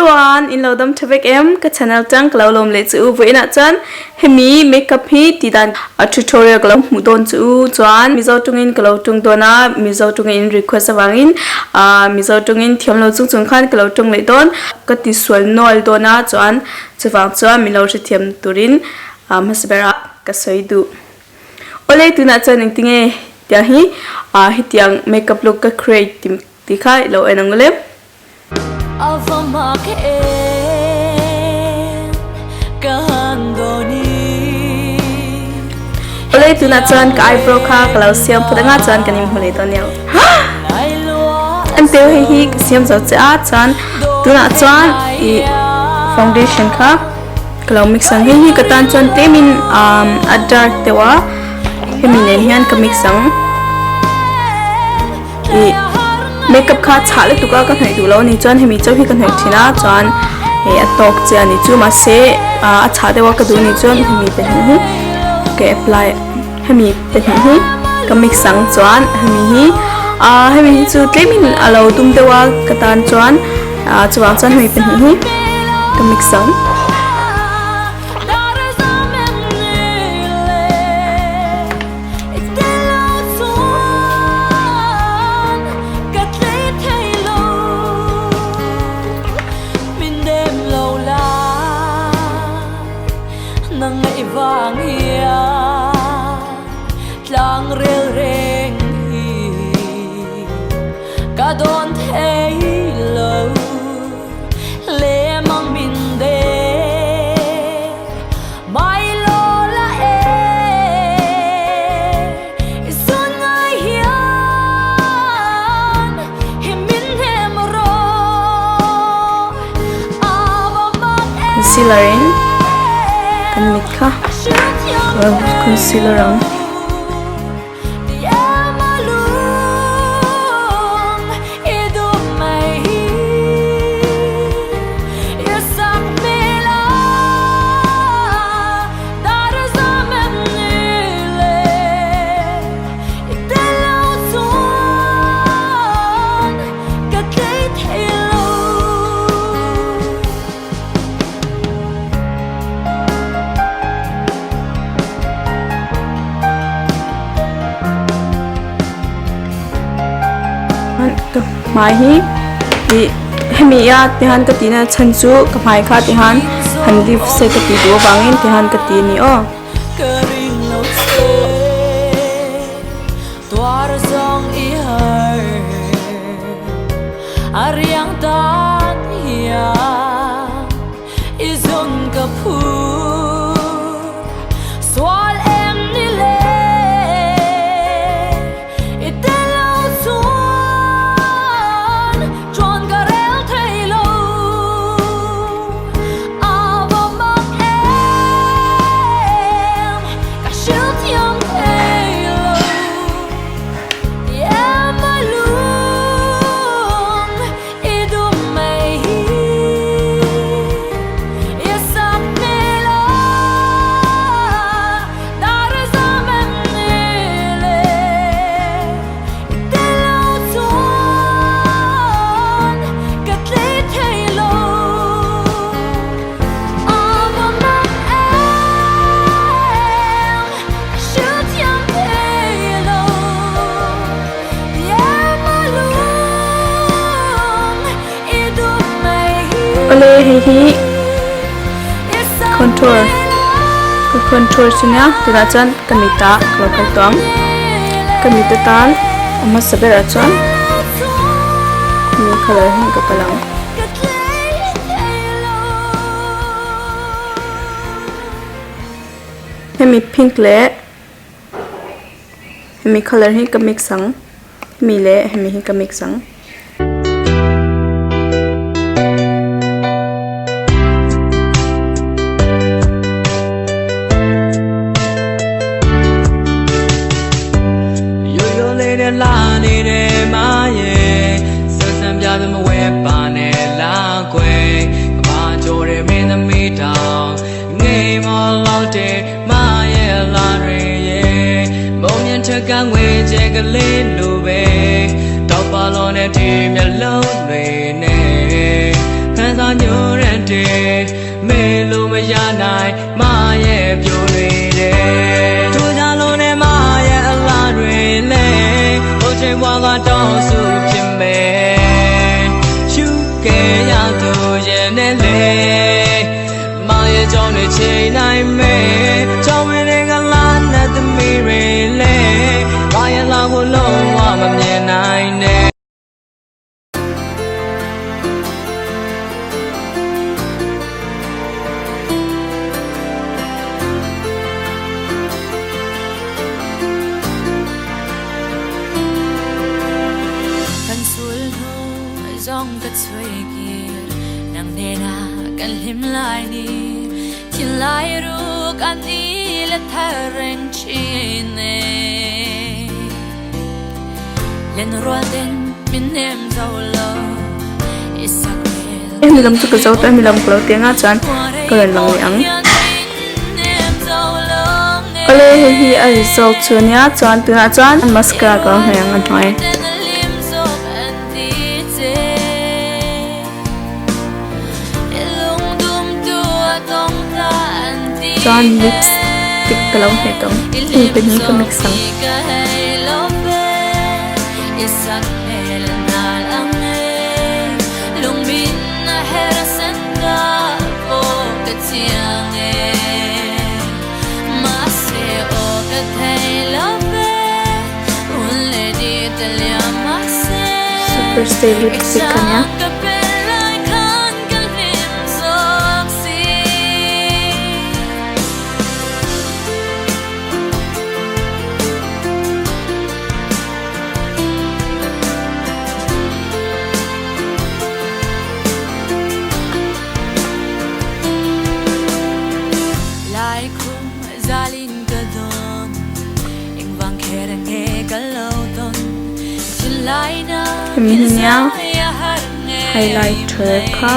Everyone, in lo dam tha vek em? Ka channel tang ka lo lawm leh chu u vawiinah chuan hemi makeup hi tih dan a tutorial ka lo hmuh dawn chu u chuan Mizo tawngin ka lo tawng dawn a, Mizo tawngin in request avangin ah Mizo tawngin thiam lo chung chung khan ka lo tawng leh dawn ka ti sual nual dawn a chuan chuvang chuan min lo hrethiam turin ah hmasa berah ka sawi duh. Awle tunah chuan engtinge tiang hi ah hetiang makeup look ka create tih kha i lo en ang le. Awle tunah chuan ka eyebrow kha ka lo siam phawt anga chuan kan inhmu leh dawn nia. An teu hei hi ka siam zo che a chuan tunah chuan ih foundation kha ka lo mix ang. Hei hi ka tan chuan tlemin a dark deuh a hemi nen hian ka mix ang. Ih makeup kha chhah lutuk a ka hnawih duh lo a ni chuan hemi chauh hi ka hnawih thin a chuan hei a tawk chiah a ni chu mahse ah a chhah deuh a ka duh a nih chuan hemi pahnih hi ka apply hemi pahnih hi ka mix ang chuan hemi hi ah hemi hi chu tlemin a lo dum deuh a ka tan chuan ah chuvang chuan hemi pahnih hi ka mix ang. Concealer in kan mit kha concealer ang. Ka hmai hi ih hemi a tihan ka tihna chhan chu ka hmai kha tihan han lift se ka tih duh avangin tihan ka ti a ni aw. Awle hei hi contour ka contour chu nia tunah chuan ka mit ah ka lo kal tawh ang ka mit atan a hmasa berah chuan hemi colour hi ka kal ang. Hemi pink leh hemi colour hi ka mix ang hemi leh hemi hi ka mix ang. Hemi lam chu ka zo tawh hemi lam ka lo ti anga chuan ka rawn lang leh ang. Awle hei hi a result chu ania chuan tunah chuan mascara ka lo hnawih ang a hnuai. Chuan lipstick ka lo hnawih tawh ang hei pahnih ka mix ang. Super stay lipstick a nia. Hemi hi nia highlighter kha.